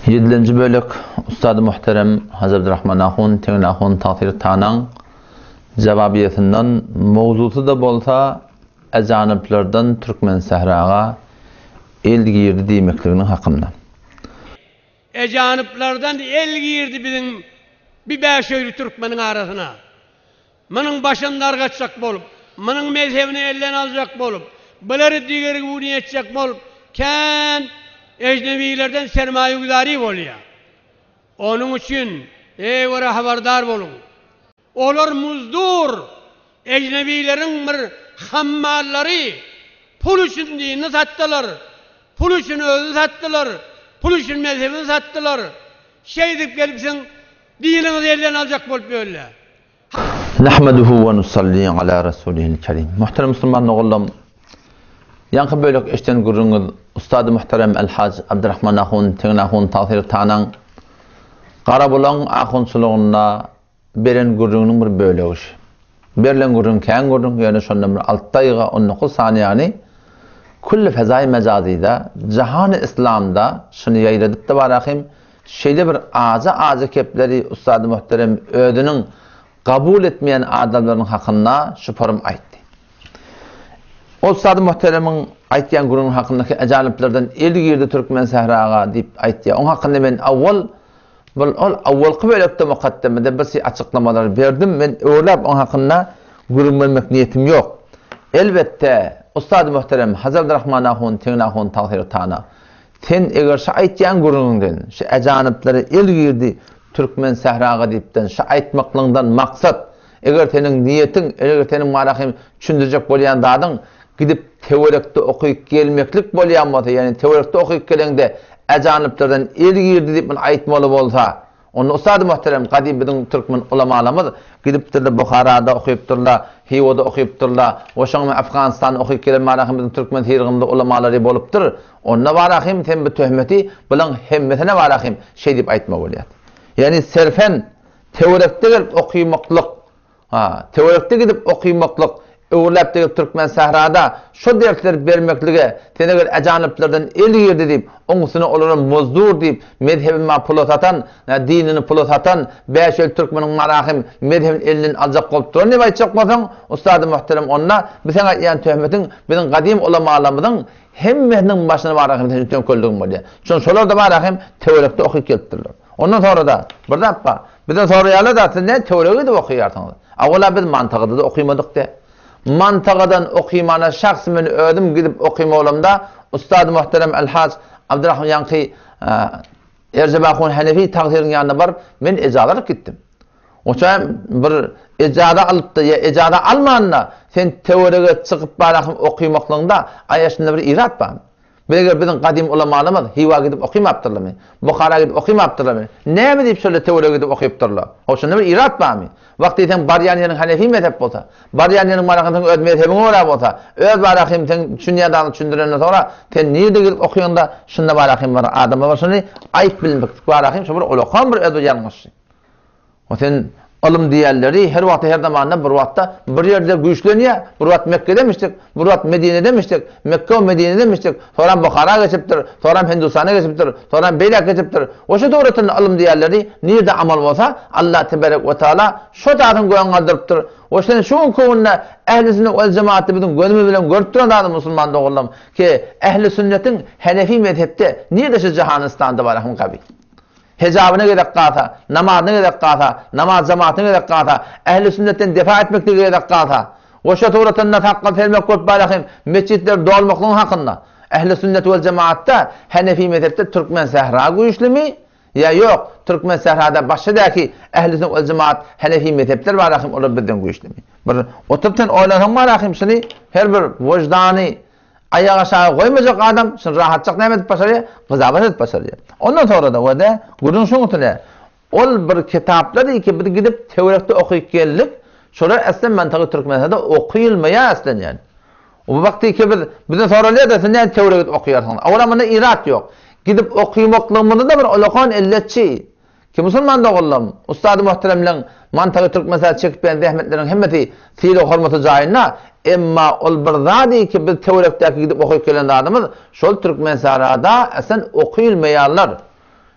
Ýedilenji bölek Ustady Muhterem Hajy Abdurrahman Ahun Tegin Ahun Tagsyr Tanaň Jawabiýesinden mowzusy-da bolsa Ejanyplardan Türkmensähraga el girdi diýmekliginiň hakynda. Ejanyplardan el girdi biziň bi bäşöýli türkmeniň arasyna. Munuň başyny dargatjak bolup, munuň mezhebini elden aljak bolup, bulary digerguni etjek bolup, kän ejnebilerden sermaýaguzary bolýar. Onuň üçin, eý görä habardar boluň! Olar muzdur ejnebileriň bir hammallary, pul üçin dinini satdylar, pul üçin özüni satdylar, pul üçin mezhebini satdylar. Şeýdip gelip siziň diniňizi elden aljak bolup ýörler. Nahmeduhu we nusalli ala rasulihil kerim. Muhterem musulman doganlarym, ýaňky bölek eşden gürrüňiz Ustady muhterem El-Haj Abdurrahman ahun Tegin ahun Tagsyr Tanaň Garabulaň ahunçylygynda beren gürrüňiniň bir bölegi şu. Berlen gürrüň kän gürrüň, ýöne şondan bir alty daýyga 19 saniýany külli fezaý mejazyda, jahany islamda şuny ýaýradypdy barahym, Şeýle bir ajy-ajy kepleri ussady muhterem özüniň gabul etmeýän adamlarynyň hakynda şu forum aýtdy. Ol ussady muhteremiň aýtýan gürrüňi hakyndaky ajalyplardan el girdi türkmen sähraga diýip aýtýar. Oň hakynda men awwal bir ol awwalky bölekde mukaddemede bir şey açyklamalar berdim. Men öwrüläp oň hakynda gürrüň bermek niýetim ýok. Elbetde, ussady muhterem Hajy Abdurahman ahun Tegin ahun tagsyr tana Sen eger şu aýtýan gürrüňiňden, şu äjanyplara el girdi türkmen sähraga diýipden, şu aýtmaklygyňdan maksat, eger seniň niýetiň, eger seniň maňa hem düşündirjek bolýan zadyň gidip töwerekde okyp gelmeklik bolýan bolsa, ýagny töwerekde okyp geleňde äjanyplardan el girdi diýip muny aýtmaly bolsa, Onda ussady muhterem gadym biziň türkmen ulamalarymyz gidipdirler Buharada okypdyrlar, Hiwada okypdyrlar, we şoň bilen Afganystanda okyp gelen barahym biziň türkmen syrgynda ulamalary bolupdyr. Onda barahym sen bu töhmeti bulaň hemmesine barahym şeý diýip aýtma bolýar. Ýagny serfen töwerekde gelip okymaklyk Ha, töwerekde gidip okymaklyk, öwürläp degip türkmen sährada şo dersleri bermeklige sen eger äjanyplardan el girdi diýip, oň üstüne olara mozdur diýip, mezhebini maňa pula satan, dinini pula satan, bäşöýli türkmeniň marahym mezhebini elinden aljak bolup duran diýip aýtjak bolsaň, ussady muhterem onda bu seň aýtýan töhmetiň biziň gadym ulamalarymyzyň hemmesiniň başyna marahym seniň töňkeldigiň bolýar. Çünki şolar-da marahym töwerekde okyp gelipdirler. Ondan sonra-da bir zat bar. Bizden soraýarlar-da, siz näme töwerege gidip okaýarsyňyz? Awala biz Mantagada-da okymadyk-da. Mantagadan okymana şahs men özüm gidip okyma bolamda, ussady muhterem El-Haj Abdurrahman ýaňky Erjep ahun Henefi tagsyryň ýanyna baryp, men ejaza alyp gitdim. Oça bir ejaza alypda ýa ejaza almanda sen töwerege çykyp barahym okymaklygyňda aýaşynda bir irat barmy? Meger biziň gadym ulamalarymyz Hywa gidip okymapdyrlarmy? Buhara gidip okymapdyrlarmy? Näme diýip şöyle töwerege gidip okypdyrlar? Hop şunda bir irat barmy? Wagt diýseň barýan ýeriň hanefi mezhep bolsa, barýan ýeriň barahym seň öz mezhebiňe görä bolsa, öz barahym seň düşünýän zadyňy düşündirenden soňra sen nirde gidip okyňda şunda barahym bir adamlar bar şony aýyp bilmeklik barahym şo bir ulakan bir öz bir ýalňyşy. O sen ylym diýenleri her wagtda her zamanda bir wagtda bir ýerde güýçlenýär. Bir wagt Mekgede mişdik, bir wagt Medinede mişdik, Mekge we Medinede mişdik, soram Buhara geçipdir, soram Hindistana geçipdir, soram beýläk geçipdir. O şu suratynda ylym diýenleri nirde amal bolsa, Allah teberek we taala şo zadyň göwün galdyrypdyr. O sen şu günki günde ehli sünnet wel jemaatda biziň gözümiz bilen görüp duran zadymyz musulman doganlarym ki ehli sünnetiň henefi mezhepde nirde şu jahany yslamda bar ahym gaby. Hejabyna gezek galsa, namazyna gezek galsa, namaz jematyna gezek galsa, ähli sünnetden defa etmeklige gezek galsa, goşa suratynda sakgal sermek bolup barahym metjitleri dolmaklygyň hakynda, ähli sünnet wel jemaatda Henefi mezhepde türkmen sähra güýçlimi ýa ýok, türkmen sährada başga däki ähli sünnet wel jemaat Henefi mezhepler barahym olar bizden güýçlimi? Bir oturyp sen oýlansaň barahym şuny her bir wyždany Aýak aşagy goýmajak adam şuny rahatjak näme edip başarýar? Gyzabat edip başarýar. Ondan soňra-da we-de gürrüň şuň üstüne, ol bir kitaplar ki biz gidip töwerekde okyp geldik, şolar eslen mantygy Türkmenistanda okylmaýar eslen ýani. Bu wagty ki biz bizden soralýar-da siz nädip töwerege gidip okaýarsyňyz? Owala munda irat ýok. Gidip okymaklygymyzda bir olakan elletçi Ki musulman doganlarym, ussady muhteremleň mantagy Türkmenistana çekip beren zähmetleriniň hemmesi sylag hormaty jaýynda, emma ol bir zady ki biz töwerekdäki gidip okyp gelen zadymyz şol Türkmenistanada eslen okylmaýarlar.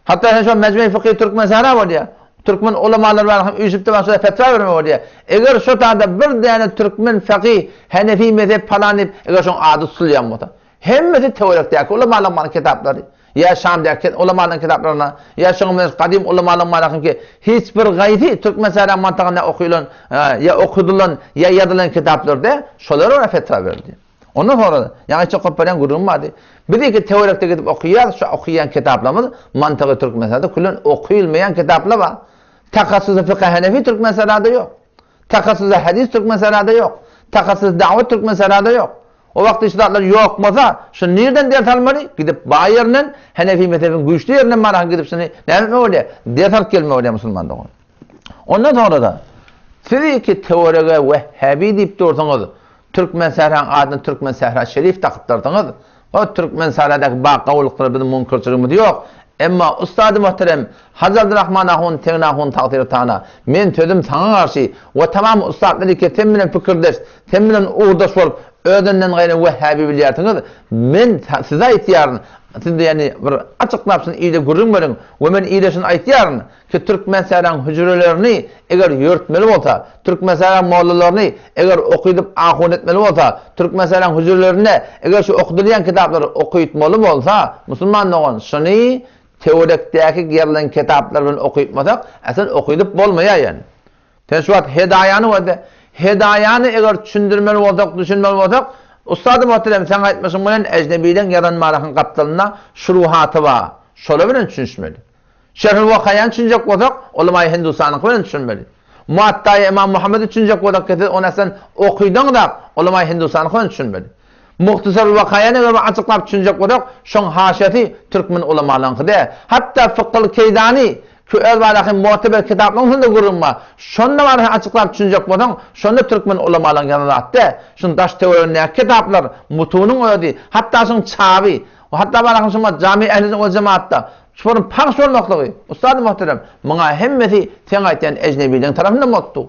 Hatda sen şo Mejmei Fykhy Türkmensähra bolýar. Türkmen ulamalary bar hem üýşüp-de başga fetwa berme bolýar. Eger şo taýda bir däne türkmen fekyh Henefi mezhep palan diýip, eger şoň ady tutulýan bolsa. Hemmesi töwerekdäki ulamalaryň bar kitaplary. Ýa Şamdaky ulamalaryň kitaplaryna, ýa şoňa meňzeş gadym ulamalaryň bar ki, hiç bir gaýsy Türkmensähra mantygynda okylan, ýa okudylan, ýa ýazylan kitaplarda şolara görä fetwa berildi. Ondan soňra, ýaňy içe okap berýän gürrüňim bardy. Biz iki töwerekde gidip okaýarys, şu okaýan kitaplarymyz mantygy Türkmenistanda küllen okylmaýan kitaplar bar. Takassusy fykh henefi Türkmenistanda ýok. Takassusy hadys Türkmenistanda ýok. Takassusy dawet Türkmenistanda ýok. O wagt şu zatlar ýok bolsa, şu nirden ders almaly? Gidip baý ýerinden, henefi mezhebiň güýçli ýerinden marahan gidip şuny näme etmeli bolýar? Ders alyp gelmeli bolýar musulman dogan. Ondan soňra-da, siz iki töwerege wehhabi diýip dursuňyz, Türkmen sähraň adyny Türkmen sähra şerif dakypdyrsyňyz. O Türkmen sähradaky bak gawulyklara biziň müňkürçiligimiz ýok. Emma ussady muhterem Hajy Abdurahman ahun Tegin ahun tagsyry tana men sözüm saňa garşy we tamam ussatlar eke sen bilen pikirdeş sen bilen ugurdaş bolup özünden gaýry wehhabi bilýärsiňiz men size aýtýaryn siz ýani bir açyklap şuny ile gürrüň beriň we men ile şuny aýtýaryn Ki Türkmensähraň hüjrelerini eger ýörtmeli bolsa, Türkmensähraň mollalaryny eger okydyp ahun etmeli bolsa, Türkmensähraň hüjrelerinde eger şu okudylýan kitaplary okytmaly bolsa, musulman dogan, şuny töwerekdäki gerilen kitaplar bilen okytmasak, asyl okydyp bolmaýar ýani. Sen şu wagt Hedaýany görde, Hedaýany eger düşündirmeli bolsak, düşünmeli bolsak, ussady muhterem seň aýtmyşyň bilen ejnebileň ýazan marahyň gapdalynda şuruhaty bar, şolar bilen düşünişmeli. Şerhül Wakaýany düşünjek bolsak, Ulamaýy Hindustanyňky bilen düşünmeli. Muattaýy Ymam Muhammedi düşünjek bolsak, siz ony aslan okydaňyzak, Ulamaýy Hindustanyňky bilen düşünmeli. Muhtasarül Wakaýany eger bir açyklap düşünjek bolsak, şoň haşyasy türkmen ulamalaryňky däl. Hatda Fykhyl Keýdany, ki öz baradaky mu'teber kitaplaryň üstünde gürrüň bar. Şonda barada açyklap düşünjek bolsaň, şonda türkmen ulamalaryň ýazan zat däl. Şuň daş-töweregindäki kitaplar, mutunyň özi, hatda şoň çaby, hatda baradaky şuňa Jami Ehli Sünnet we Jemaatda, Şolaryň pahş bolmaklygy, ussady muhterem, muňa hemmesi seň aýtýan ejnebileň tarapyndan bolupdy.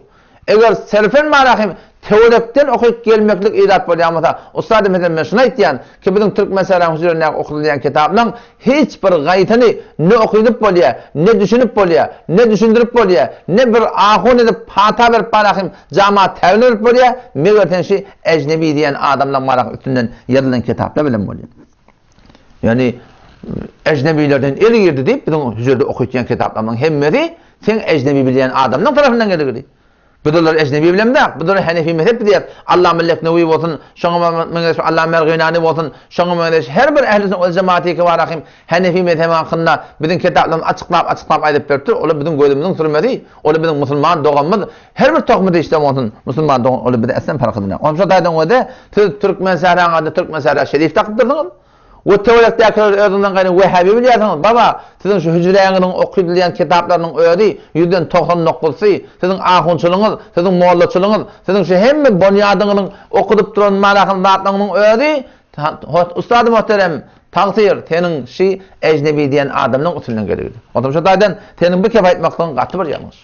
Eger serfen barahym töwerekden okyp gelmeklik ilat bolýan bolsa, ussady meselem men şuny aýtýan, ki biziň türkmen sähraň hüjrelindäki okadylýan kitaplaň hiç bir gaýtyny ne okydyp bolýar, ne düşünip bolýar, ne düşündirip bolýar, ne bir ahun edip pata berip barahym jamaat täwil berip bolýar, meger sen şi ejnebi diýen adamlaň barahym üstünden ýazylan kitaplar bilen bolýar. Ýagny ejnebilerden el girdi diýip biziň hüjrede okatýan kitaplarymyzyň hemmesi seň ejnebi bilýän adamlaň tarapyndan gelgili. Biz olary ejnebi bilemzok. Biz olary Henefi mezhep bilýäris. Allama Leknewi bolsun, şoňa meňzeş Allama Merginani bolsun, şoňa meňzeş her bir ehli sünnet we jemaati kibarahym Henefi mezhebi hakynda biziň kitaplarymyz açyklap-açyklap aýdyp beripdir. Olar biziň gözümiziň sürmesi, olar biziň musulman doganymyz. Her bir tohmy dişden bolsun, musulman dogan, olar bize aslan parhy edinok. Onsoň taýdan göze, siz Türkmen sähraň adyny Türkmen sähra şerif dakypdyrsyňyz. We töwerekdäkileri özüňden gaýry wehhabi bilýärsiňiz. Baba, siziň şu hüjräňiziň okydylýan kitaplarynyň özi ýüzden 90 nokuzsy, siziň ahunçylygyňyz, siziň mollaçylygyňyz, siziň şu hemme bonýadyňyzyň okudyp duran malahyn zatlaryňyň özi, Ustady muhterem, tagsyr, seniň şi ejnebi diýen adamlaň üstünden geligidi. Onsoň şu taýdan seniň bu kep aýtmaklygyň gaty bir ýalňyş.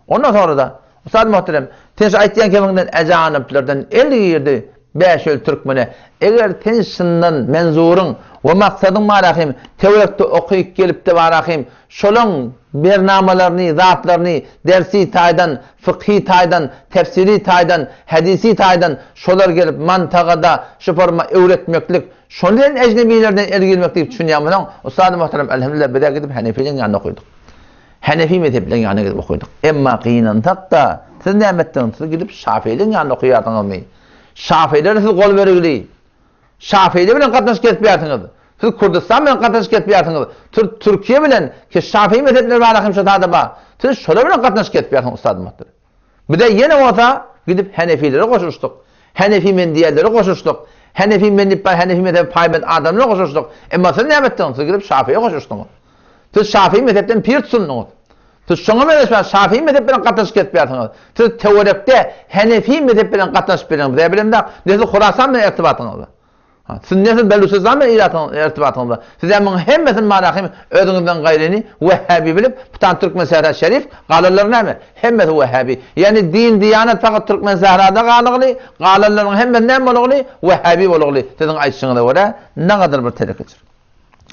Ondan sonra-da, Ustad muhterem, sen şu aýtýan kebiňden äjanyplardan el girdi bäşöl türkmene. Eger sen şyndan menzuryň we maksadyň barahym töwerekde okyp gelipde barahym şolaň bernamalaryny, zatlaryny dersi taýdan, fykhy taýdan, tefsiri taýdan, hadisi taýdan şolar gelip mantagada şu forma öwretmeklik, şony sen ejnebilerden el girmek diýip düşünýän bolsaň, Ustad muhterem, elhamdülillah bizä gidip Henefiliň ýanynda okydyk. Henefi mezhepleriň ýanyna gidip okydyk. Emma gynansak-da, siz näme etdiňiz? Siz gidip Şafileriň ýanynda okaýarsyňyzmy? Şafilere siz gol bergili. Şafiler bilen gatnaşyk kesipýärsiňiz. Siz Kürdistan bilen gatnaşyk kesipýärsiňiz. Siz Türkiýe bilen, ki Şafii mezhepleri bar hem şo zada bar. Siz şolar bilen gatnaşyk kesipýärsiňiz ustadym muhterem. Bize ýene bolsa gidip Henefilere goşulyşdyk. Henefi men diýenlere goşulyşdyk. Henefi men diýip bar Henefi mezhebi paýbent adamlara goşulyşdyk. Emma siz näme etdiňiz? Siz gidip Şafiýe goşulyşdyňyz. Siz Şafii mezhepden pir tutundyňyz. Siz şoňa meňzeş Şafii mezhep bilen gatnaşyk kesipýärsiňiz. Siz töwerekde Henefi mezhep bilen gatnaşyp bilýäňiz. Bizä bilemzok. Ne siz Horasan bilen ertibatyňyz bar. Siz ne siz Beluçistan bilen ilatyň ertibatyňyz bar. Siz muň hemmesini manahym özüňizden gaýryny Wehhabi bilip, putan Türkmen Sähra Şerif, galanlary näme? Hemmesi Wehhabi. Ýagny din, diýanet fakat Türkmen Sährada galygly, galanlaryň hemmesi näme bolugly? Wehhabi bolugly. Siziň aýdyşyňyza görä, nagadyr bir telekeçilik.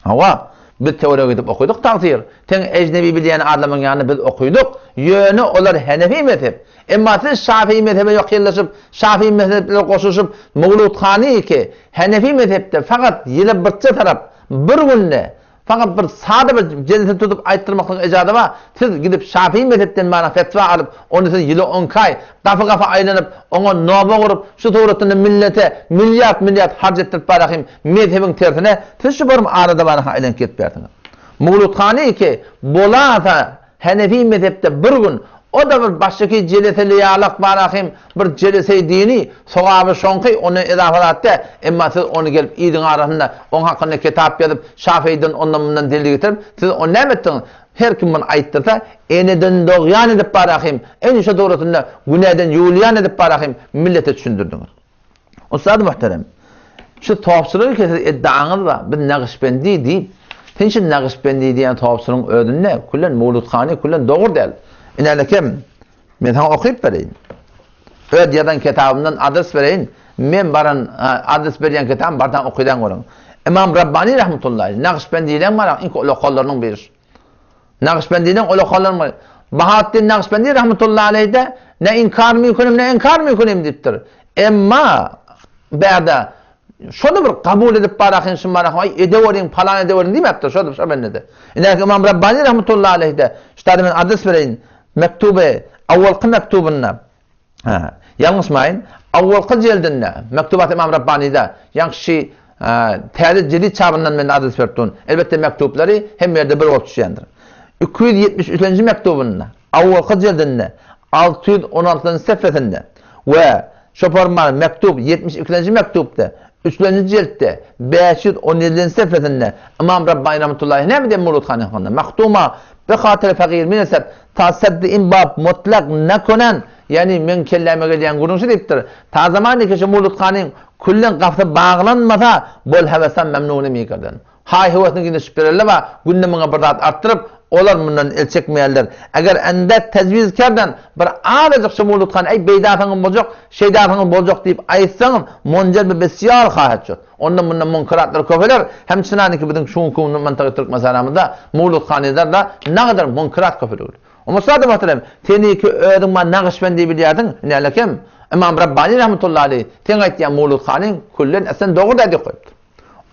Hawa. Biz töwerege gidip okydyk tagsyr. Seň ejnebi bilýän adamyň ýanynda biz okydyk. Ýöne olar henefi mezhep. Emma siz şafii mezhebe ýakynlaşyp, şafii mezhep bilen goşulyşyp, Mowludhany ki, henefi mezhepde fakat ýyla birçe tarap, bir günde, fakat bir sada bir jelse tutup aýtdyrmaklyk ejaza bar, siz gidip şafii mezhepden mana fetwa alyp, ony siz ýyla onki aý, gapy-gapy aýlanyp, oňa noba gurup, şu suratynda millete milliard-milliard harç etdirip barahym mezhebiň tersine, siz şu barym arada baraha aýlanyp gelip bersiňiz. Mowludhany ki, bolasa, Henefi mezhepde bir gün, o-da bir başyky jeleseli ýalak barahym bir jeleseý dini, sogaby şoňky, ondan edafa zat däl. Emma siz ony gelip iliň arasynda oň hakynda kitap ýazyp, Şafeýden ondan-mundan delil getirip, siz ony näme etdiňiz? Her kim muny aýtdyrsa, eneden dogýan edip barahym, ene şo dogrusynda günäden ýuwulýan edip barahym millete düşündirdiňiz. Ussady muhterem, şu topçulygy ki siz iddiaňyz bar, biz Nagyşbendi diýip, sen şu Nagyşbendi diýen topçulygyň özünde küllen Mowludhany küllen dogry däl. Inälekem, men saňa okyp bereýin. Öz ýazan kitabymdan adres bereýin. Men baran adres berýän kitabym barsaň okydaň görüň. Imam Rabbani rahmetullahi Nagyşbendileň baran iň ulakallarynyň biri. Nagyşbendiniň ulakallarynyň Bahatdin Nagyşbendi rahmetullahi aleyh-de ne inkar mümkinim ne inkar mümkinim diýipdir. Emma bärde şony bir kabul edip barakyn şun barakyn aý edeweriň palan edeweriň diýmepdir şo şo bendede. Ine Imam Rabbani rahmetullahi aleyh-de şu men adres bereýin. Mektuby awwalky mektubynda Ha, ýalňyşmaýyn, awwalky jeldinde, Mektubat Imam Rabbanyda, ýaňky täze jedid çabyndan men adres berip durun. Elbetde mektuplary hemme ýerde bir bolup düşýändir. 273-nji mektubynda, awwalky jeldinde, 616-njy sefesinde we şoporman mektup 72-nji mektupda, üçlenji jeltde, 517-nji sefesinde Imam Rabbany rahmetullahi näme diýen Murut han hakynda? Mahduma Bi hatyr fagir mineset ta seddi in bab mutlak nakunan, ýagny meň kelläme gelýän gürrüň şu diýipdir, Ta zamany ki şu Murut hanyň küllen gapysy baglanmasa, bol hewesan memnun mikerden. Haý-höwesini giňişip bererler we günde muňa bir zat artdyryp, olar mundan el çekmeýärler. Eger endek tejwiz kerden, bir azajyk şu Murut han, eý beýdäsiňiz boljak, şeýdäsiňiz boljak diýip aýtsaňyz, monjer bi besýar hahet şut. Onda munda munkeratlar köpeler, hem çynanyki biziň şu günki mantagy Türkmenistanymyzda mowludhanylarda nagadar munkerat köpeligdir. Omusada muhterem, seniki özüň ma Nagyşbendi bilýärdiň, inälekem, Ymam Rabbani rahmetullahi aleýh, seň aýtýan mowludhanyň küllen esen dogry däl diýip goýupdyr.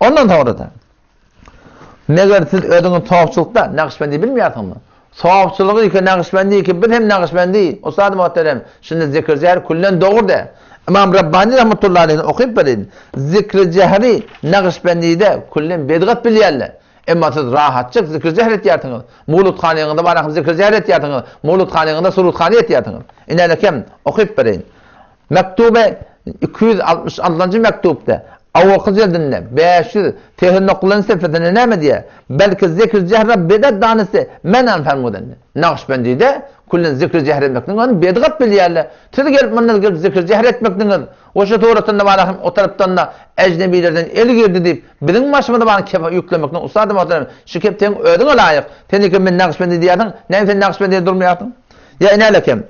Ondan soňra-da, meger siz özüňiz sopçulykda Nagyşbendi bilmeýärsiňmi? Sopçulygy ki Nagyşbendi ki biz hem Nagyşbendi, ussady muhterem, şunda zikr jehr küllen dogry däl. Ymam Rabbani rahmetullahi aleýhini okyp bereýin. Zikr jehri Nagyşbendide küllen bedgat bilýärler. Emma siz rahatjyk zikr jehr etýärsiňiz. Mowludhanyňyzda barakyp zikr jehr etýärsiňiz. Mowludhanyňyzda surudhany etýärsiňiz. Inälekem okyp bereýin. Mektube 266-njy mektupda, awalky jildinde, 589-njy sefesinde näme diýýär? Belki zikr jehre bidat danysy menan fermudenni. Nagyşbendide küllen zikr jehr etmekligiň özüni bidgat bilýärler. Siz gelip mundan gelip zikr jehr etmekligiňiz we şu suratynda bar hem o tarapdan-da ejnebilerden el girdi diýip biziň başymyza bar kefe ýüklemekligiň ussady muhterem şu kep seň özüňe laýyk. Sen eken men nagyşbendi diýýärsiň, näme sen nagyşbendide durmaýarsyň? Ýa inälekem.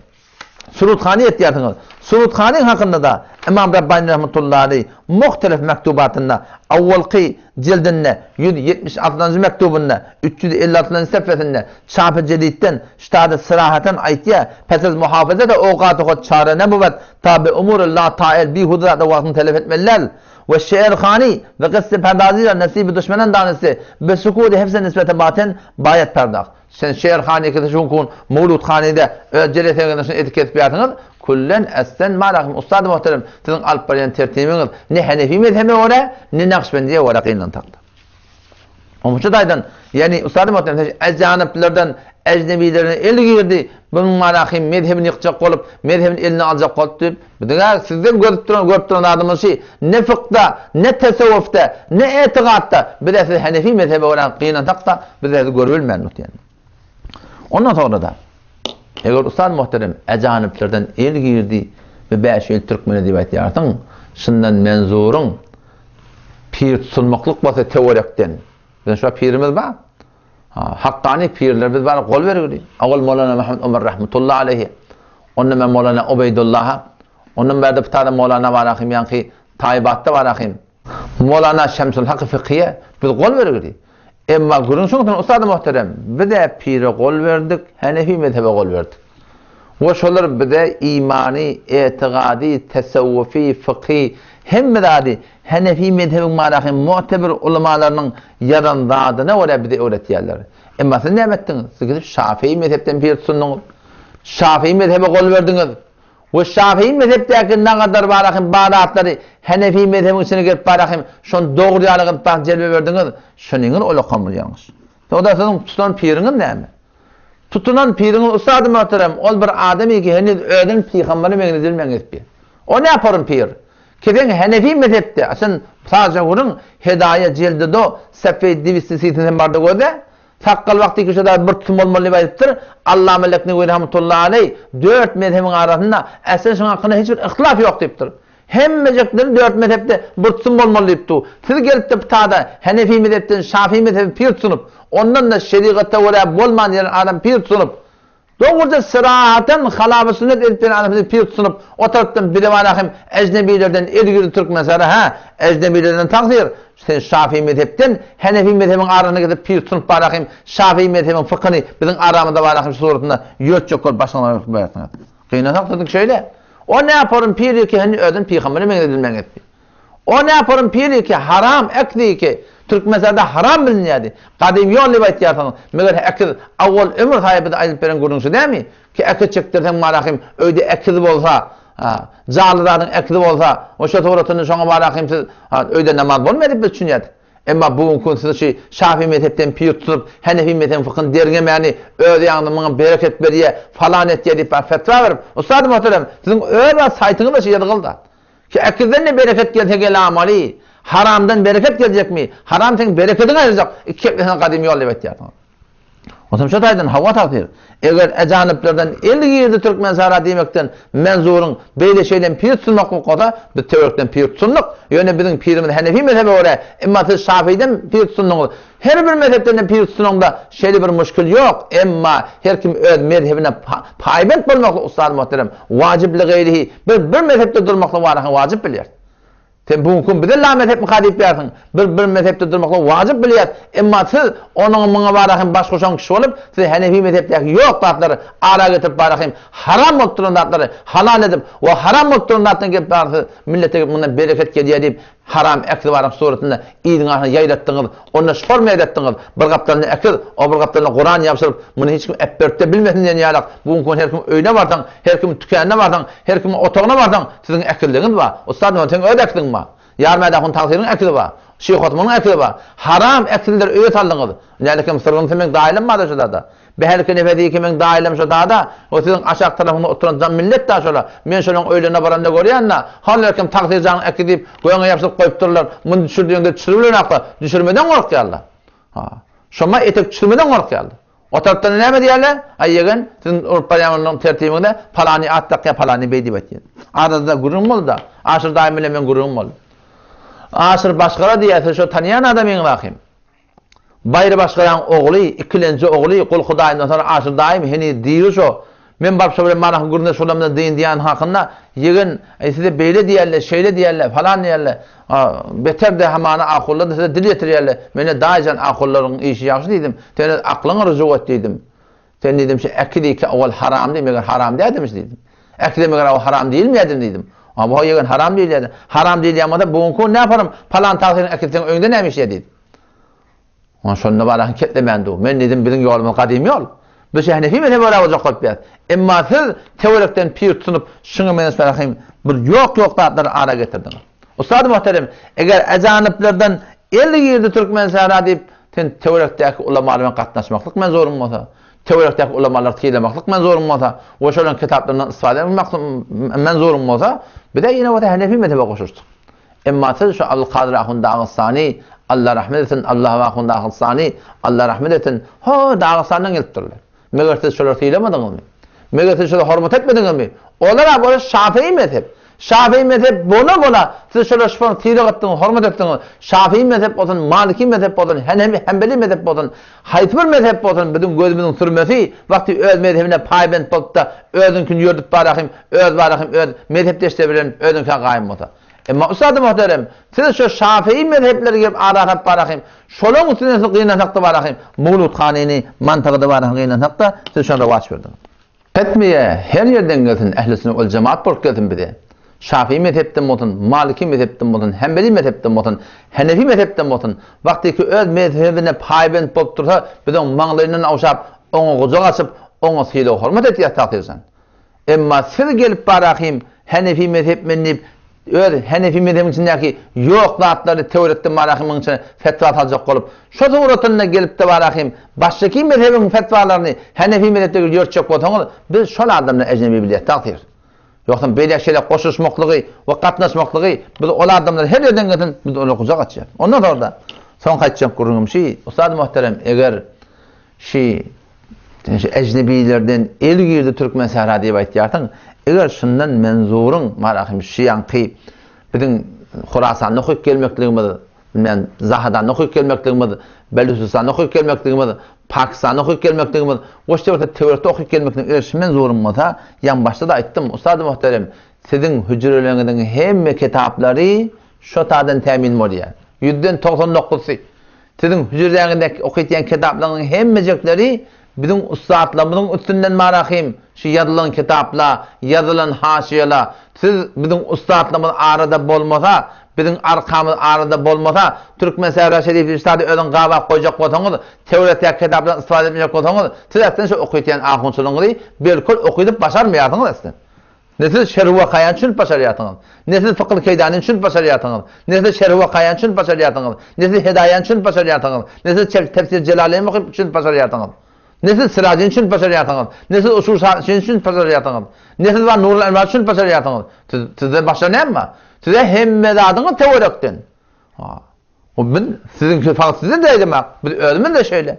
Suruthany etýärsiňiz. Suruthanyň hakynda-da Ymam Rabbany rahmetullahi aleýh muhtelif mektubatynda, awwalky jildinde, 176-njy mektubynda, 356-njy sefesinde, çapy jedidden, ştada syrahaten aýtýar, Pes ez muhafazada owgaty hod çare nebuwet, ta be umury la tael bihuda zatda wagtyňy telef etmeli däl. We şe'rhany we gyssy perdazy ra nesibi duşmenan danysy, be sukuty hefze nisbete baten baýat perdaht. Sen Şerhan ikisi şu kun Mowludhanyda öz jeleseňizde şuny edip kesip ýarsyňyz, küllen essen malahum ussady muhterem siziň alyp barýan tertibiňiz ne Henefi mezhebe görä, ne Nakşbendiýe görä gynantakda. Omuça taýdan, ýagny ussady muhterem sen ejanyplardan ejnebilerden el girdi, bunuň malahym mezhebini ýykjak bolup, mezhebini eline aljak bolup diýip, biziň sizden görüp duran görüp duran zadymyz şi, ne fykda, ne tesewwufda, ne etigatda bize siz Henefi mezhebe görä gynansak-da, biz sizi görübilmän diýen. Ondan soňra-da, eger ussat muhterem ejaniplerden el girdi we 550 türkmene diýip aýtýarsyň, şundan menzuryň pir tutulmaklyk bolsa töwerekden. Biziň şu pirimiz bar. Hakkani pirler biz bar gol bergili. Awal Molana Muhammed Omar rahmetullahi aleyhi. Ondan men Molana Ubeýdullaha. Ondan bärde bir tane Molana bar ahim ýaňky Taýbatda bar ahim. Molana Şemsul Haky Fikiye biz gol bergili. Emma gürrüň şuňa ussady muhterem, biz-ä pire gol berdik, Henefi mezhebe gol berdik. We şolar bize imany, etigady, tesewwufi, fykhy, hemme zady Henefi mezhebiň marahy mu'tebir ulamalarynyň ýazan zadyna görä bize öwretýärler. Emma siz näme etdiňiz? Siz gidip Şafii mezhepden pir tutundyňyz. Şafii mezhebe gol berdiňiz. We Şafii mezhepdäki nagadar barahym bar zatlary Henefi mezhebiň içine girip barahym şony dogry ýaly gylyp bak jelbe berdiňiz. Şonyňyz olakan bir ýalňyş. Soňda siziň tutan piriňiz näme? Tutunan piriňiz ussady muhterem, ol bir adam ki heniz özüni pygambere meňzedilmän gezipdir. O näporun pir? Ki sen Henefi mezhepde, sen sadja gürrüň Hedaýa jeldi do, sefeý diwisti sisini sen barda gözle. Sakgal wagty ki şoda bir tutum bolmaly diýip aýdypdyr. Allama Leknewi rahmetullahi aleý dört mezhebiň arasynda äslen şuň hakynda hiç bir yhtilaf ýok diýipdir. Hemmejekleri dört mezhepde bir tutum bolmaly diýip dur. Siz gelip-de bu tada Henefi mezhepden Şafii mezhebi pir tutunyp, ondan-da şerigata görä bolman ýeren adam pir tutunyp, dogruja syrahaten halaba sünnet edip ýören adam sizi pir tutunyp, o tarapdan birebara hem ejnebilerden el girdi Türkmenistana hä, ejnebilerden tagsyr, sen Şafii mezhepden Henefi mezhebiň arasyna gidip pir tutunyp bara hem Şafii mezhebiň fykyny biziň aramyzda bara hem şu suratynda ýörtjek bolup başyňyza aýryp barýarsyňyz. Gynasak siziňki şeýle. O näporun piri ki heni özün pygambere meňzedilmän etdi. O näporun piri ki haram ekdi ki Türkmenistanda haram bilinýärdi. Gadym ýol diýip aýtýarsyňyz. Meger ekiz awwal ömür saýy bize aýdyp beren gürrüň şu dämi? Ki ekiz çekdirseň marahym öýde ekiz bolsa, janly zadyň ekizi bolsa, o şo suratynda şoňa marahym siz öýde namaz bolmaýar diýip biz düşünýärdik. Emma bu günki gün siz şu Şafi mezhepden pir tutup, Henefi mezhebiň fykyny derňemäni, öz ýanyňda muňa bereket berýä, falan etýä diýip bar fetwa berip, ussady muhterem, siziň öz bar saýtyňyzda şu ýazgyl zat. Ki ekizden-de bereket gelse gelamaly, haramdan bereket geljekmi, haram seň berekediňi aýyrjak, iki hepdesine gadym ýol diýip aýtýarsyňyz. Onsoň şu taýdan hawa tagsyr. Eger ejaniplerden el girdi Türkmen sahra diýmekden menzuryň beýle şeýlem pir tutunmaklyk bolsa, biz töwerekden pir tutundyk. Ýöne biziň pirimiz Henefi mezhebe görä, emma siz Şafiden pir tutundyňyz. Her bir mezhepden-de pir tutunaňda şeýle bir muşkil ýok. Emma her kim öz mezhebine paýbent bolmaklyk ustaz muhterem, wajyp li gaýrihi, biz bir mezhepde durmaklygy waraha wajyp bilýäris. Sen bu gün bize la mezhepmika diýip ýarsyň. Biz bir mezhepde durmaklygy wajyp bilýäs. Emma siz onuň muňa bara hem baş goşan kişi bolup, siz Henefi mezhepdäki ýok zatlary ara getirip bara hem haram bolup duran zatlary halal edip we haram bolup duran zatdan gelip bara siz millete gelip mundan bereket gelýär diýip haram äkli baryň suratynda yzyň arasynda ýaýratdyňyz. Onda şorm ýaýratdyňyz. Bir gapdalynda äkiz, o bir gapdalynda Kuran ýabşyryp, muny hiç kim äpberip-de bilmesin diýen ýalak bu günki gün her kimiň öýüne barsaň, her kimiň tükänine barsaň, Her kimiň otagyna barsaň, siziň äkizligiňiz bar. Ussat Muhammet, seň öz äkiziň bar. Ýarmäde ahun tagsyryň äkizi bar. Şyh Osmanyň äkizi bar. Haram äkizleri öýe saldyňyz. Nälekem syrgynysy meň daýylam bar-da şo zada. Behälki nefesiki meň daýylam şo zada. O siziň aşak tarapyňda oturan jam millet-dä şola. Men şolaň öýlerine baranda görýän-dä. Hol her kim tagsyr janyň äkizi diýip, göňe ýapyşdyryp goýupdyrlar. Muny düşür diýeňde düşüribilenok-da. Düşürmeden gorkýarlar. Ha. Şoma etek düşürmeden gorkýarlar. O tarapdan näme diýerler? Aý ýegen, siziň urup barýan tertibiňizde palany at dakýar, palany beý diýip aýtýar. Arada gürrüň boldy-da. Aşyr daýym bilen meň gürrüňim boldy. Aşyr başgara diýýär, siz şo tanýan adamyňyz ahym. Baýry başgaraň ogly, ikilenji ogly Gul Hudaýyndan soňra Aşyr daýym heniz diri şo. Men baryp şo bilen manahy gürrüňdeş bolamda dyn diýýän hakynda, ýegen, aý size beýle diýýärler, şeýle diýýärler, falan diýýärler. Beter-de hamana ahunlar-da size dil ýetirýärler. Men-de daýy jan ahunlaryň işi ýagşy diýdim. Sen öz aklyňa rujug et diýdim. Sen diýdim şu ekiz iki owal haram diý, meger haram däldimiş diýdim. Ekize meger owal haram diýilmeýärdim diýdim. A bu ýegen haram diýilýärdi. Haram diýilýän bolsa bu günki gün näparam palan tagsyryň ekizi seň öýüňde näme işleýär diýdim. Ona şonda barahyň ketlemän dur. Men diýdim, biziň ýolumyz gadym ýol. Biz şu Henefi mezhebe görä boljak bolup ýas. Emma siz töwerekden pir tutunyp, şuňa meňzeş barahyň bir ýok-ýok zatlary ara getirdiňiz. Ussady muhterem, eger ejanyplardan el girdi türkmen sähra diýip, sen töwerekdäki ulamalar bilen gatnaşmaklyk menzuryň bolsa, töwerekdäki ulamalary sylamaklyk menzuryň bolsa we şolaryň kitaplaryndan istifade etmek menzuryň bolsa, bize ýene bolsa Henefi mezhebe goşulyşdyk. Emma siz şu Abdulkadyr ahun Dagystany, Alla rahmet etsin, Allahym ahun Dagystany, Alla rahmet etsin, ho, Dagystandan gelipdirler. Meger siz şolary sylamadyňyzmy? Meger siz şolara hormat etmediňizmi? Olar-a bola şafii mezhep. Şafii mezhep bola-bola siz şolara şufaň sylag etdiňiz, hormat etdiňiz. Şafii mezhep bolsun, maliki mezhep bolsun, henefi, hembeli mezhep bolsun, haýsy bir mezhep bolsun, biziň gözümiziň sürmesi, wagty öz mezhebine paýbent bolup-da, özüňkini ýördüp barahym, öz barahym, öz mezhepdeşleri bilen özüňkä gaýym bolsa. Emma ussady muhterem, siz şu şafii mezhepleri gelip ara salyp barahym, şolaň üstünden siz gynansakda barahym, Mowludhanyny mantygyda barahym gynansakda, siz şony rowaç berdiňiz. Etmeýä, her ýerden gelsin, ähli sünnet wal jemaat bolup gelsin bize. Şafii mezhepden bolsun, maliki mezhepden bolsun, hembeli mezhepden bolsun, henefi mezhepden bolsun, wagtyky öz mezhebine paýbent bolup dursa, biz oň maňlaýyndan ogşap, oňa gujak açyp, oňa sylag-hormat etýäs tagsyr jan. Emma siz gelip barahym Henefi mezhep men diýip öz Henefi mezhebiň içindäki ýok zatlary töwerekden barahymyň içine fetwa saljak bolup şo suratynda gelipde barahym başdaky mezhebiň fetwalaryny Henefi mezhepde ýörtjek bolsaňyz biz şol adamlary ejnebi bilýäs tagsyr. Ýogsam beýle şeýle goşulyşmaklygy we gatnaşmaklygy biz ol adamlar her ýerden gelsin biz olara gujak açýas. Ondan soňra soňky aýtjak gürrüňim şi ussady muhterem eger Şi şu ejnebilerden el girdi türkmen sähra diýip aýtýarsyň. Eger şundan menzuryň marahym şu ýaňky biziň Horasanda okyp gelmekligimiz, bilmän Zahadanda okyp gelmekligimiz, Belüsistanda okyp gelmekligimiz, Pakistanda okyp gelmekligimiz, goş döwürde töwerekde okyp gelmekligimiz eger şu menzuryň bolsa, ýaňy başda-da aýtdym, ussady muhterem, siziň hüjreleriňiziň hemme kitaplary şo taýdan tämin bolýar. Ýüzden 90 dokuzsy. Siziň hüjreňizdäki okytýan kitaplaryňyzyň hemmejekleri biziň ussatlarymyzyň üstünden marahym, şu ýazylan kitapla, ýazylan haşyýala, siz biziň ussatlarymyz arada bolmasa, biziň arkamyz arada bolmasa, Türkmen Sähra Şerif Irşady özüň gabap goýjak bolsaňyz, Töwratdäki kitaplardan istifade etmejek bolsaňyz, siz aslynda şu okytýan ahunçylygyňyzy belkul okydyp başarmaýarsyňyz aslynda. Ne siz şerh wakaýany düşünip başarýarsyňyz, ne siz fykl keýdanyny düşünip başarýarsyňyz, ne siz şerh wakaýany düşünip başarýarsyňyz, ne siz hedaýany düşünip başarýarsyňyz, ne siz tefsir Jelaleýni okyp düşünip başarýarsyňyz, ne siz Sirajyny düşünip başarýarsyňyz, ne siz Usul Şaşyny düşünip başarýarsyňyz, ne siz bar Nurul Enwary düşünip başarýarsyňyz. Siz sizde başga näme bar? Size hemme zadyňyz töwerekden. Ha. O biz siziňki fakt size däýdemak. Biz özümiz-de şeýle.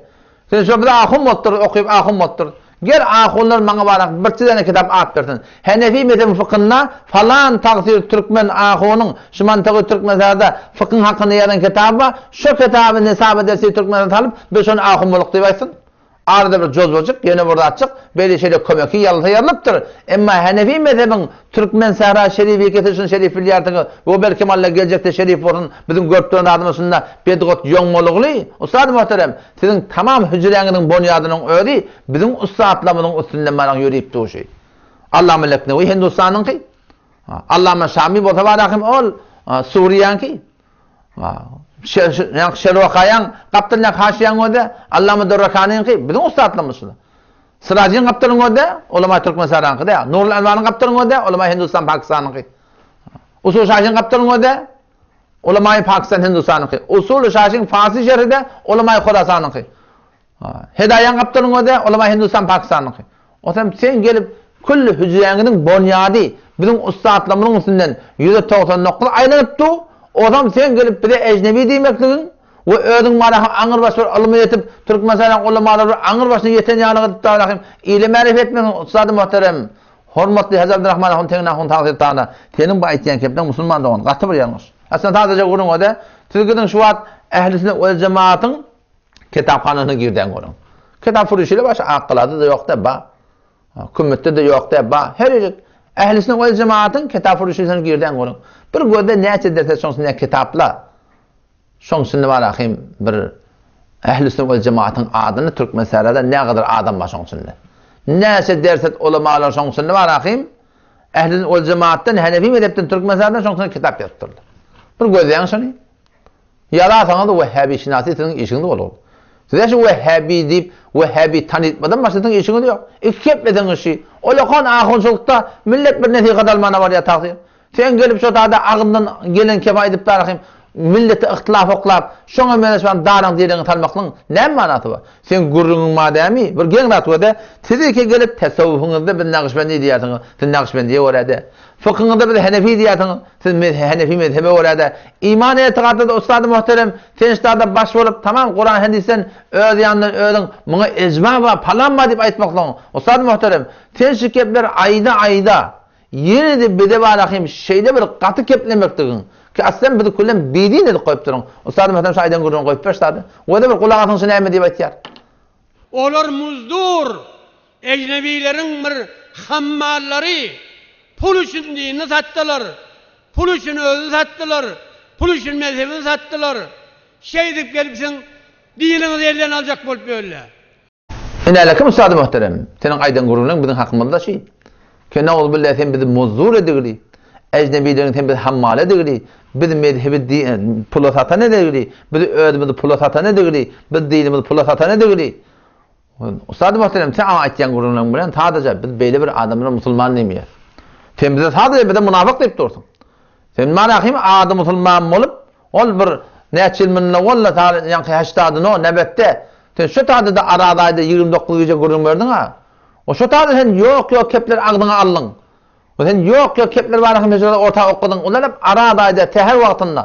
Sen şo biz ahun bolupdyr, okyp ahun bolupdyr. Gel ahunlar maňa barak bir tane kitap at bersin. Henefi mezhebi fykynda falan tagsyr türkmen ahunyň şu mantagy Türkmenistanda fykyň hakynda ýazan kitaby bar. Şo kitaby nesap edersi Türkmenistana salyp biz şony ahun bolduk diýip aýtsyn. Arada bir jozwajyk, ýene bir zatjyk, beýle şeýle kömeki ýazylsa ýazylypdyr. Emma Henefi mezhebiň Türkmen sähra şerifiki siz şuny şerif bilýärsiňiz we belkem Alla geljekde şerif bolsun biziň görüp duran zadymyz şunda bedgot ýoňmalygly ussady muhterem siziň tamam hüjräňiziň bonýadynyň özi biziň ussatlarymyzyň üstünden baran ýörip duşy. Allama Leknewi Hindustanyňky, Allama Şami bolsa barahym ol Suriýaňky. Şerwakaýaň gapdalyndaky haşyýaň özi, Allama Durrakanyňky, biziň ussatlarymyz şular. Syrajyň gapdalynyň özi, ulama Türkmenistanyňky däl. Nurul Enwaryň gapdalynyň özi, ulama Hindistan, Pakistanyňky. Usul Şaşyň gapdalynyň özi, ulama Pakistan, Hindistanyňky. Usul Şaşyň Farsi şerhi-de, ulama Horasanyňky. Hedaýaň gapdalyň özi, ulama Hindistan, Pakistanyňky. Otam sen gelip külli hüjräňiziň bonýady biziň ussatlarymyzyň üstünden 199 aýlanyp dur, otam sen gelip bize ejnebi diýmekligiň we özüň marahym aňyrbaş bir ylmy ýetip Türkmenistanyň ulamalary bir aňyrbaşyna ýeten ýalyk edip darahym ile märif etmegiň ussady muhterem hormatly Hajy Abdurahman ahun Tegin ahun tagsyr taala seniň bu aýtýan kepliň musulman dogan gaty bir ýalňyş. Aslynda sadaja gürrüň öde siz gidiň şu wagt ähli sünnet wel jemaatyň Kitaphanasyna girden görüň. Kitap furuşyly başa Akgalada-da ýok dä ba. Kümmetde-de ýok dä ba. Her ýerde ähli sünnet wel jemaatyň kitap furuşylysyna girden görüň. Bir gözde näçe derse şoň içinde kitapla. Şoň içinde bar ahim bir ähli sünnet wel jemaatyň adyny Türkmenistanda ne gadar adam bar şoň içinde. Näçe derset ulamalar şoň içinde bar ahim. Ähli sünnet wel jemaatdan Hanefi mezhepden Türkmenistanda şoň içinde kitap ýazypdyrlar. Bir gözläň şony. Ýazarsaňyz wehhabişynasy siziň işiňiz bolar. Size şu wehhabi diýip, wehhabi tanytmadan başga siziň işiňiz ýok. Iki gepleseňiz şi, olakan ahunçylykda millet bir nesihat almana barýar tagsyr. Sen gelip şo tada agzyndan gelen kepi aýdyp darahym milleti yhtylaf oklap, şoňa meňzeş bar daraň direňi salmaklygyň näme manasy bar? Seň gürrüňiň bar dämi? Bir geň zat görde, siz iki gelip tesewwufyňyzda biz nagyşbendi diýýärsiňiz, siz nagyşbendiýe görä-de. Fykyňyzda biz henefi diýýärsiňiz, siz henefi mezhebe görä-de, iman-etigatda-da ussady muhterem, sen ştada baş bolup, tamam Kuran-hadisden öz ýanyndan özüň muňa ejma bar, palan bar diýip aýtmaklygyň, ussady muhterem, sen şu gepleri aýda-aýda, ýene-de bize barahym şeýle bir gaty geplemekligiň, ki aslem bizi küllem bidin edip goýupdyryň. Ussady muhterem şu aýdan gürrüňi goýup ber ştada. Wede bir gulak asyň şu näme diýip aýtýar. Olar muzdur, Ejnebileriň bir hammallary pul üçin dinini satdylar. Pul üçin özüni satdylar. Pul üçin mezhebini satdylar. Şeýdip gelip siziň diniňizi elden aljak bolup ýörler. Inälekim ustady muhterem, seniň aýdan gürrüňleň biziň hakymyzda şi. Ke nauzubilla sen bizi muzzur edigli, ejnebileriň sen bizi hammal edigli, biz mezhebi pula satan edigli, biz özümizi pula satan edigli, biz dinimizi pula satan edigli. Ustady muhterem, sen aňa aýtýan gürrüňleň bilen sadaja biz beýle bir adamlara musulman diýmeýäs. Sen bize sadaja bize munafyk diýip dursuň. Sen manahym ady musulman bolup, ol bir näçe ýyl munda boldy, ta ýaňky heşdady no, nebetde. Sen şo taýda-da Araz aýda 29 gije gürrüň berdiň-a. O şo taýda sen ýok-ýok kepleri agzyňa aldyň. O sen ýok-ýok kepler barada meseleleri orta okadyň. Olar hep Araz aýda, säher wagtynda.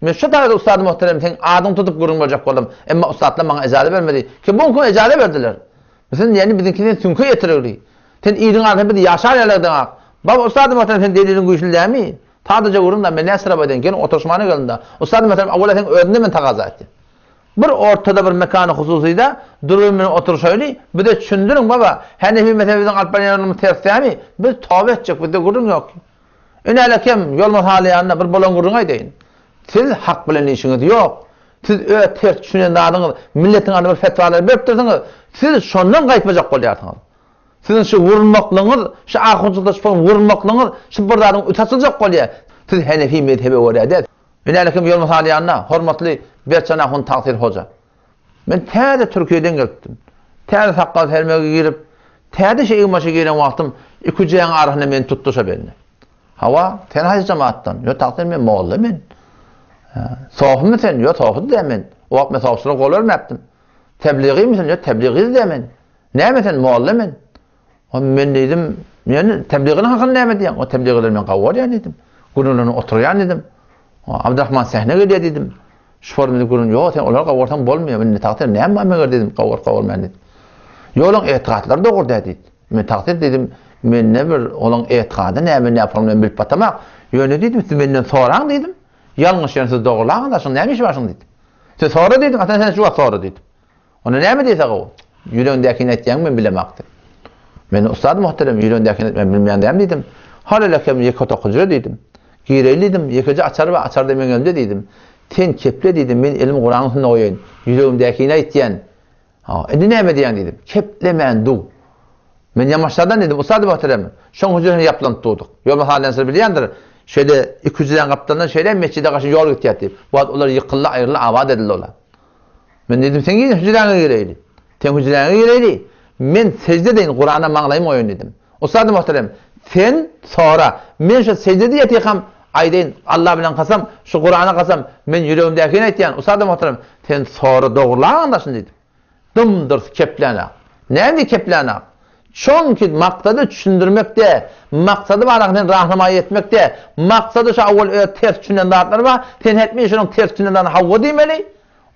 Men şo taýda ussady muhterem seň adyňy tutup gürrüň berjek boldum. Emma ussatlar maňa ejaza bermedi. Ki bu gün ejaza berdiler. Sen ýani biziňki sen süňke ýetirerdi. Sen iliň arasynda biz ýaşar ýalardyň-a. Baba ussady muhterem sen deliliň güýçli dämi? Sadaja gürrüň da men näçe syrap aýdaýyn geliň oturyşmana geliň-da. Ussady muhterem awala seň özüňden men tagaza etýän. Bir ortada bir mekany hususyda durup bilen oturyşaýly, bize düşündiriň baba, Henefi mezhebi biziň alyp barýan ýolumyz ters dämi? Biz toba etjek, bizde gürrüň ýok. Ine kem ýolmaz halaýanda bir bolan gürrüň aýdaýyn. Siz hak bilen işiňiz ýok. Siz öz ters düşünen zadyňyz, milletiň adyna bir fetwalar beripdirsiňiz. Siz şondan gaýtmajak bolýarsyňyz. Siziň şu wurmaklygyňyz, şu ahunçylykda şu wurmaklygyňyz şu bir zadyň üti açyljak bolýar. Siz Henefi mezhebe görä däl. Ine kem ýolmaz halaýanda hormatly Berçan ahun Tagsyr hoja. Men täze Türkiýeden gelipdim. Täze sakgal sermege girip, täze şu egin-başa giren wagtym iküjäň arasynda meni tutdy şo bende. Hawa, sen haýsy jemaatdan? Ýo, tagsyr men molla men. Sofymy sen? Ýo, sofy däl men. O wagt men sofçylyga gol bermäpdim. Tebligymy sen? Ýo, tebligy däl men. Näme sen? Molla men. O men diýdim, men tebligyň hakyny näme diýýäň? O tebligylar men gawy görýän diýdim. Gürrüňlerini oturýan diýdim. Abdurrahman sähne gelýär diýdim. Şu formada gürrüň ýok, sen olar gawy görseň bolmaýar. Men tagsyr näme bar meger diýdim, gawy görüp gawy görmän diýdim. Ýoluň etigatlary dogry däl diýdi. Men tagsyr diýdim, men ne bir olaň etigady näme näme men bilip batamak. Ýöne diýdim, siz menden soraň diýdim. Ýalňyş ýöne siz dogurlaň da, şuň näme işi bar şuň diýdim. Siz sora diýdim, ata sen şu wagt sora diýdim. Onda näme diýse gowy? Ýüregiňdäkini aýtýaňmy men bilemak diýdim. Men ussat muhterem ýüregiňdäkini aýtmany bilmeýän däl diýdim. Halalakam ýeke otak hüjre diýdim. Gireýli diýdim, ýekeje açar bar, açar da meň elimde diýdim. Sen keple diýdim, men elimi Kuranyň üstünde goýaýyn. Ýüregimdäkini aýtýan. Ha, indi näme diýýäň diýdim. Keplemän dur. Men ýamaşlardan diýdim, ussat muhterem, şoň hüjresine ýaplanyp durduk. Ýolbars halyny bilýändir. Şeýle iki hüjräň gapdalyndan şeýle mesjide garşy ýol gitýär diýip. Bu wagt olar ýykyldy, aýryldy, abat edildi olar. Men diýdim, sen gir hüjräňe gireýli. Sen hüjräňe gireýli. Men sejde edeýin, Kurana maňlaýymy goýaýyn diýdim. Ussady muhterem, sen sora. Men şu sejdede ýatyrkam aýdaýyn, Allah bilen kasam, şu Kurana kasam, men ýüregimdäkini aýtýan. Ussady muhterem, sen sora dogrulan daşyny diýdim. Dym-dyrs keplänak. Näme keplänak? Çünki maksady düşündirmekde, maksady bar sen rahnamaýy etmekde, maksady şu awal öz ters düşünen zatlary bar, sen hetmi şunuň ters düşünen zadyna hawa diýmeli.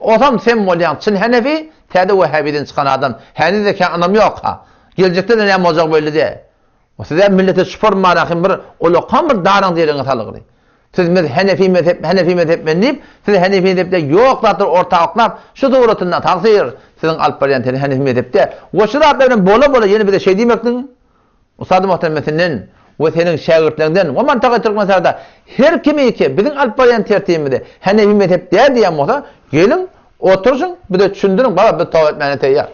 Osam sen bolýaň çyn henefi, täze wehhabiden çykan adam. Heniz-de ynam ýok-ha. Geljekde-de näme boljagy belli däl. Siz-ä millete şupur marahym bir ulakan bir daryň deriňe salgyly. Siz biz henefi mezhep, henefi mezhep men diýip, siz henefi mezhepde ýok zatlary orta oklap, şu suratynda tagsyr siziň alyp barýan teri henefi mezhepde we şu zatlar bilen bola-bola ýene bize şeý diýmekligiň Ussady muhterem men senden we seniň şägirtleriňden we mantaky Türkmenistanda her kimiki biziň alyp barýan tertibimizi henefi mezhep däl diýen bolsa, geliň, oturyşyň, bize düşündiriň, baba biz toba etmäne teýýar.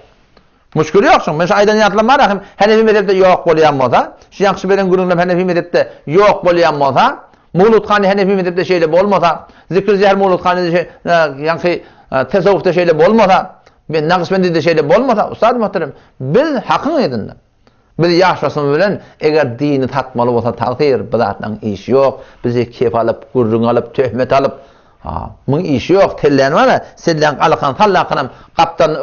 Muşkil ýok şuň. Men şu aýdan ýatlam bar ahim Henefi mezhepde ýok bolýan bolsa, şu ýaňky beren gürrüňlerim Henefi mezhepde ýok bolýan bolsa, Mawludhany Henefi mezhepde şeýle bolmasa, Zikri Jehr Mawludhany ýaňky tesawwufda şeýle bolmasa, men Nagyşbendide şeýle bolmasa, ustad muhterem, biz hakyň yzynda. Biz ýaş bilen eger dini satmaly bolsa tagsyr, bu zatlaryň işi ýok. Bizi kep alyp, gürrüň alyp, töhmet alyp, Ha, muň işi ýok, telläni bar-a, selläň alakan sallakanam, gapdan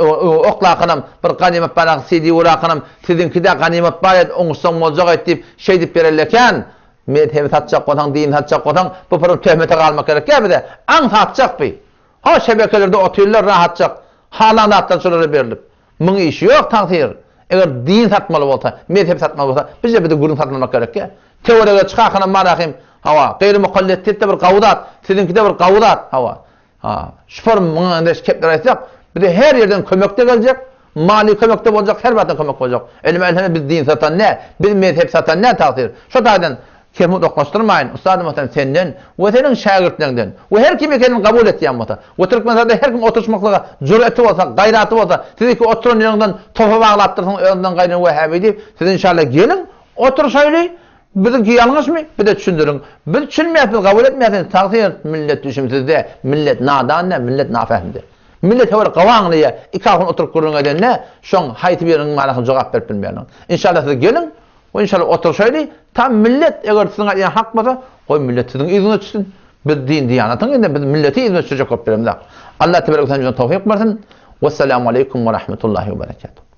oklakanam, bir ganymat barak CD urakanam, siziňki-de ganymat bar et, oňuşsaň boljak et diýip, şeýdip bereli eken. Mezhebi satjak bolsaň, dini satjak bolsaň, bu purum töhmete galmak gerek ýa bize. Aň satjak bi. Ha, şebekelerde otyrlar rahatjak. Halan zatlar şolara berlip. Muň işi ýok tagsyr. Eger din satmaly bolsa, mezhep satmaly bolsa, bize bize gürrüň satmamak gerek ýa. Töwerege çykakanam marahym, hawa, gaýry mukalletdde bir gawy zat, siziňkide bir gawy zat, hawa. Ha, şufor muňa endeş kepler aýtsak, bize her ýerden kömek-de geljek, maliýe kömek-de boljak, her zatdan kömek boljak. Elime elheme biz din satan nä, biz mezhep satan nä tagsyr. Şo taýdan. Kesimi uzaklaşdyrmaýyn, Ustadym Muhterem senden we seniň şägirtleriňden we her kim ekenini kabul etýän bolsa we Türkmenistanda her kim oturyşmaklyga jüreti bolsa, gaýraty bolsa, siz iki oturan ýeriňden topa baglapdyrsyň özüňden gaýry wähäbi diýip, siz inşallah geliň, oturyşaýly, biziňki ýalňyşmy, bize düşündiriň. Biz düşünmeýäs, biz kabul etmeýäs, tagsyr millet düşümsizde, millet nadanda, millet nafähmde. Millet höwür gawy aňlaýar, iki ahun oturyp gürrüň edende, şoň haýsy biriniň manysyna jogap berip bilmeýärler. Inşallah siz geliň, we inşallah oturyşaýly, tam millet eger siziň aýdýan hak bolsa, goý millet siziň yzyňyza düşsün. Biz din diýanatyň indi biz milleti yzyna düşürjek bolup bilemzok. Allah tebarek we teala towfyk bersin. Wessalamu aleýkum we rahmetullahi we berekatuh.